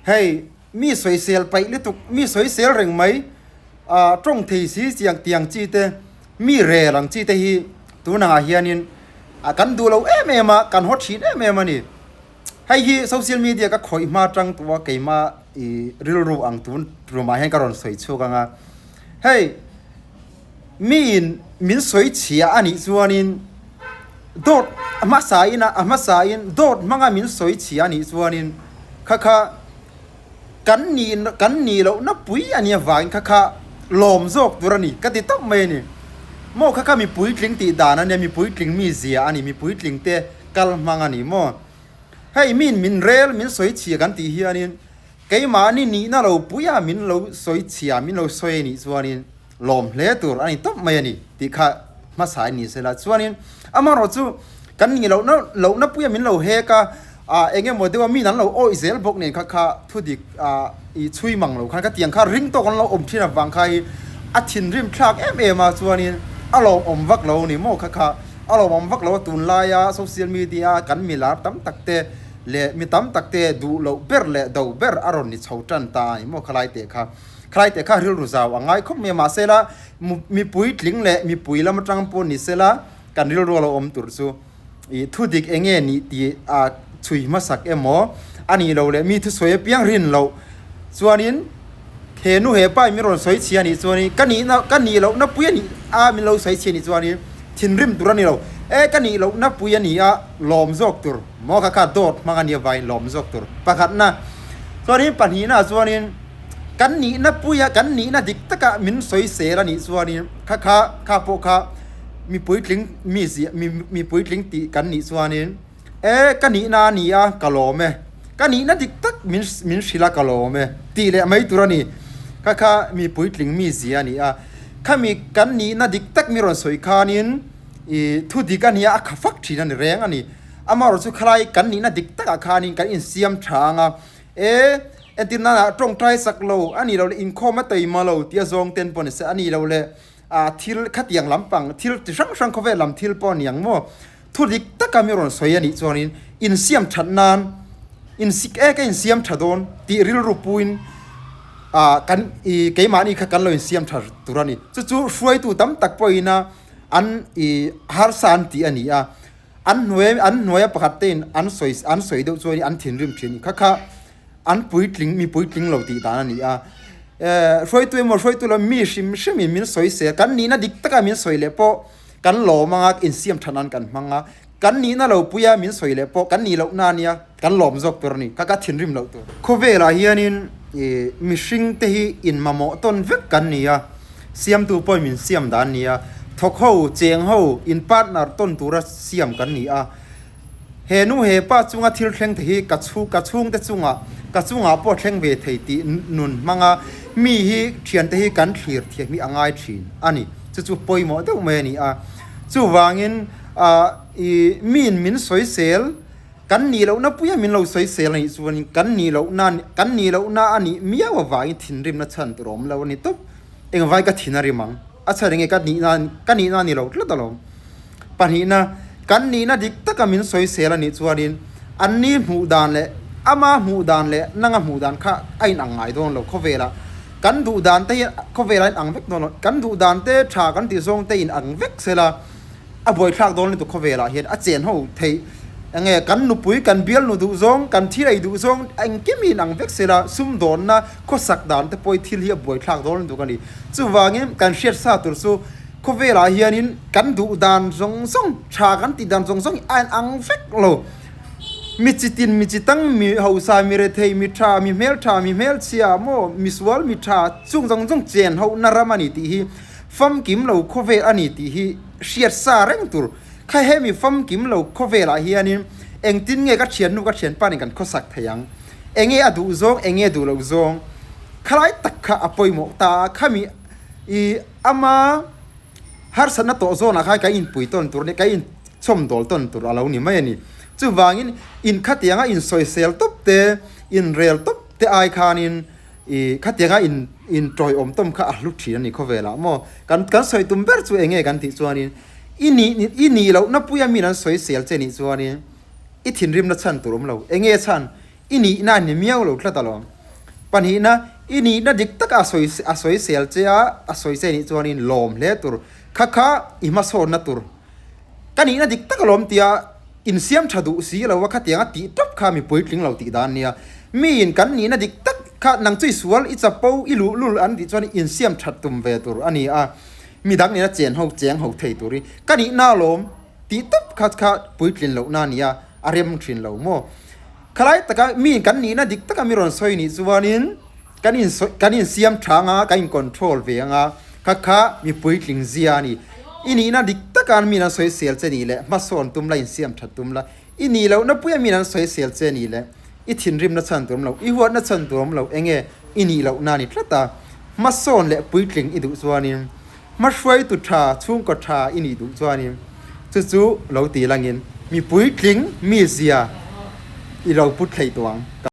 Hei mi sawisel paih lutuk, mi sawisel reng mai ah tawng thei si chiang tiang chi te, mi rel ang chi te hi tunah hianin ah kan duh lo em em a, kan haw thin em em a ni. Hei hi social media ka khawih hma tang tawh a keimah ih rilru ang tun tumah hian ka rawn sawi chhuak ang a. Hei miin min sawi chhia a nih chuanin dawt a hmasa in a hmasa in dawt hmanga min sawi chhia a nih chuanin kha kha kan nih kan nih lohna pui a nih avangin kha kha lawm zawk tur a ni ka ti tawp mai a ni. Maw kha kha mi puitling tih dan a nia mi puitling mi zia a ni mi puitling te kal hmang a ni maw. Hei miin min rel min sawi chhia kan tih hianin Keimahni nihna lo puia min lo sawi chhia, min lo sawi a nih chuanin lawm hle tur a ni tawp mai a ni tih kha hmasa a ni sela. Chuanin amaherawh chu kan nih lohna lohna puia min lo hek a, ah eng emaw deuha min an lo awih zel bawk nen kha kha thu dik ah i chhui mang lo khan ka tiang kha ring tawk an lo awm thin avang kha hi a thinrim thlak em em a, chuanin a lawmawm vak lo a ni maw kha kha a lawmawm vak lo a tunlaia social media kan milar tam tak te leh mi tam tak te duh loh ber leh do ber a rawn ni chho tan ta a ni maw khalai teh kha. Khalai teh kha rilru zau a ngai khawp mai a, mahse la mipui tling leh mipui lam atang pawh ni se la kan rilru a lo awm tur chu ih thu dik eng nge nih tih a chhui hmasak emaw a nih loh leh mi thusawi apiang rin loh chuanin he nu he pa in min rawn sawi chhia a nih chuanin ka nihna ka nih lohna pui a nih a min lo sawi chhia a nih chuanin thinrim tur a ni lo e ka nih lohna pui a ni a lawm zawk tur. Maw kha kha dawt hmang a nia vaiin lawm zawk tur pakhatna chuanin pahnihna chuanin kan nihna puia kan nihna dik taka min sawi sel a nih chuanin kha kha kha pawh kha mi puitling mi ziah mi mi puitling tih kan nih chuanin e ka nihna a ni a ka lawm e ka nihna dik tak min min hrilh a ka lawm e tih leh mai tur a ni kha kha mi puitling mi zia a ni a khami kan nihna dik tak mi rawn sawi khanin ih thu dik a nia a kha fak thin a ni reng a ni. Amaherawh chu khalai kan nihna dik takah khanin kan insiam tha ang a, e entir nana tawngtai sak lo a nih loh leh inkhawm a taima lo tia zawng ten pawh ni se a nih loh leh ah thil khatiang lampang thil chi hrang hrang khawvel lam thil pawh a ni ang maw thu dik taka mi rawn sawi a nih chuanin insiam that nan insik e ka insiam tha dawn tih rilru puin ah kan ih keimahni kha kan lo insiam tha tur a ni chu chu hruaitu tam tak pawhin a an ih harsa an tih a ni a. An hnuai an hnuaia pakhat te in an sawi an sawi deuh chuan an thinrim thin kha kha an puitling mi puitling lo tih dan a ni a eh hruaitu emaw hruaitu lo mi hrim hrim in min sawi sel kan nihna dik taka min sawi leh pawh kan lawm anga insiam tha nan kan hmang a kan nihna lo puia min sawi leh pawh kan nih loh na ania kan lawm zawk tur a ni kha kha thinrim loh tur. Khawvelah hianin ih mihring te hi inmamawh tawn vek kan ni a. Siamtu pawhin min siam dan a ni a, thawk ho, cheng ho, in partner tawn tura siam kan ni a. He nu he pa chunga thil thleng te hi ka chhu ka chhungte chungah ka chungah pawh thleng ve thei tih nun hmanga mi hi thiante hi kan thlir thiam hi a ngai thin a ni. Chu chu pawimawh deuh mai a ni a. Chuvangin ah ih miin min sawisel Kan nih lohna puia min lo sawisel a nih chuanin kan nih lohna kan nih lohna a nih miau avangin thinrimna chhan tur a awm lo a ni tawp. Engvai ka thin a rim ang? A chhan enge ka nihna ka nihna a ni lo tlat alawm. Pahnihna, kan nihna dik taka min sawisel a nih chuanin an ni hmuh dan leh ama hmuh dan leh nanga hmuh dan kha a inang ngai dawn lo khawvelah. Kan duh dan te hi khawvelah a inang vek dawn lo. Kan duh dan te tha kan tih zawng te inang vek sela. A buaithlak dawn lutuk khawvelah hian a chen ho theih enge kan nupui kan bialnu duh zawng kan thil ei duh zawng engkim hi inang vek sela sumdawnna khawsak dan te pawh hi thil hi a buaithlak dawn lutuk a ni. Chuvangin kan hriat sa tur chu khawvelah hianin kan duh dan zawng zawng tha kan tih dan zawng zawng hi a inang vek lo. Mi chi tin mi chi tang mi hausa mi rethei mi tha mi hmeltha mi hmelchhia maw mi sual mi tha chung zawng zawng chen ho na ram a ni tih hi Famkim lo khawvel a ni tih hi hriat sa reng tur. Kha hemi famkim lo khawvelah hianin engtin nge ka thiannu ka thianpa nen kan khawsak thei ang? Enge a duh zawng, enge a duh loh zawng? Khalai tak kha a pawimawh ta a, khami i ama harsatna tawh zawnah khan kan inpui tawn tur a ni, kan inchhawmdawl tawn tur a lo ni mai a ni. Chuvangin inkhatianga insawisel tawp te, inrel tawp te ai khanin, I khatianga in in tawiawm tawm kha a hlu thin a ni khawvelah maw? Kan kan sawi tum ber chu eng nge kan tih chuanin i nih i nih lohna puia min an sawi sel che nih chuanin i thinrimna chhan tur awm lo. Eng nge chhan? I nihna a ni miau lo tlat alawm. Pahnihna, i nihna dik taka a sawi a sawi sel che a, a sawi che nih chuanin lawm hle tur. Kha kha i hmasawnna tur. Ka nihna dik tak alawm tia insiam tha duh si lo a khatiang a tih tawp kha mi puitling lo tih dan nia. Miin kan nihna dik tak kha nang chu i sual, i chapo, i luhlul an tih chuan insiam that tum ve tur a ni a. Mi dang nena chen ho cheng ho thei tur hi ka nihna alawm tih tawp kha kha puitlin lohna a nia, a rem thin lo maw? Khalai taka miin kan nihna dik taka mi rawn sawi nih chuanin kan in kan insiam tha anga kan in control ve anga kha kha mi puitling zia a ni. I nihna dik taka miin an sawi sel che nih leh hmasawn tum la insiam that tum la i nih lohna puia miin an sawi sel che nih leh i thinrimna chhan tur awm lo, i huatna chhan tur awm lo enge i nih lohna a ni tlat a. Hmasawn leh puitling i duh chuanin Hmahruaitu tha, chhungkaw tha i nih duh chuanin chu chu lo ti langin mi puitling mizia i lo put thei tawh ang.